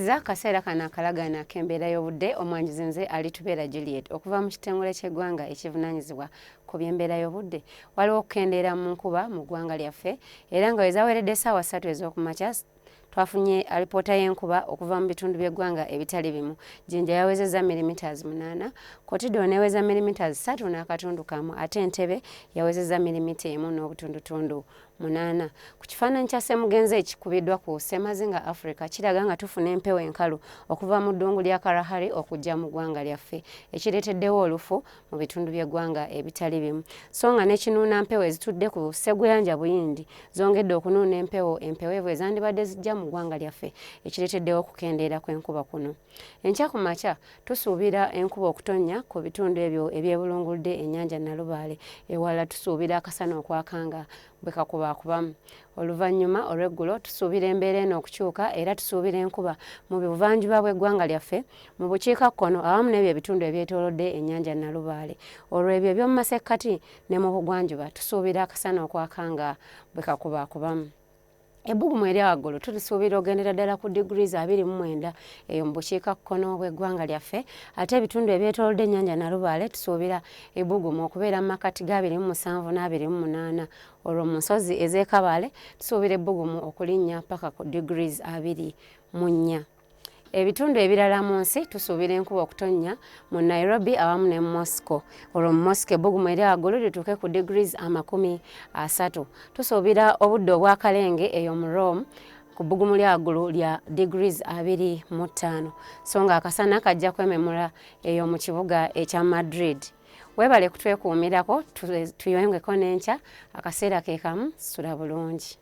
Tukwaniriza kaseera kano akalagaano ak'embeera y'obudde. Omwanjuzi nze Alitubeera Juliet okuva mu kitongole ky'eggwanga ekivunaanyizibwa ku by'embeera y'obudde. Waliwo okukendeera mu nkuba mu ggwanga lyaffe era nga we zaweredde essaawa 3 ez'okumakya twafunye alipoota y'enkuba okuva mu bitundu by'eggwanga ebitali bimu. Jinja yawezezza millimeters 8, Kotido n'eweza millimeters 3.5, ate Entebbe yawezezza milimita 1 n'obutundutundu 8. Ku kifaananyi kya Ssemugenzi ekikubiddwa ku Ssemazinga Africa kiraga nga tufuna empewo enkalu okuva mu ddungu lya Kalahari okujja mu ggwanga lyaffe, ekireeteddewo olufu mu bitundu by'eggwanga ebitali bimu. So nga n'ekinuuna mpewo ezitudde ku Sseguyanja Buyindi zongedde okunuuna empewo empeweevu ezandibadde zijja mu ggwanga lyaffe, ekireeteddewo okukendeera kw'enkuba kuno. Enkya ku makya tusuubira enkuba okutonnya ku bitundu ebyo ebyebulunguludde ennyanja Nalubaale. Ewalala tusuubira akasana okwaka nga bwe kakubaakubamu. Oluvannyuma olw'eggulo tusuubira embeera eno okukyuka era tusuubira enkuba mu buvanjuba bw'eggwanga lyaffe, mu bukiikakkono awamu n'ebyo ebitundu ebyetoolodde ennyanja Nalubaale. Olwo ebyo eby'omu masekkati ne mu bugwanjuba tusuubira akasana okwaka nga bwe kakubaakubamu. Ebbugumu erya waggulu tulisuubira ogendera ddala ku degrees 29 eyo mu bukiikakkono bw'eggwanga lyaffe, ate ebitundu ebyetoolodde ennyanja Nalubaale tusuubira ebbugumu okubeera mu makkati ga 27 n'28. Olwo mu nsozi ez'e Kabale tusuubira ebbugumu okulinnya paka ku degrees 24. Ebitundu ebirala mu nsi tusuubira enkuba okutonnya mu Nairobi awamu ne Moscow. Olwo mu Moscow ebbugumu erya waggulu lituuke ku degrees 30. Tusuubira obudde obw'akalenge eyo mu Rome ku bbugumu lya waggulu lya degrees 25. So nga akasana kajja kwememula eyo mu kibuga ekya Madrid. Weebale kutwekuumirako, tuyongeko n'enkya akaseera ke kamu, sula bulungi.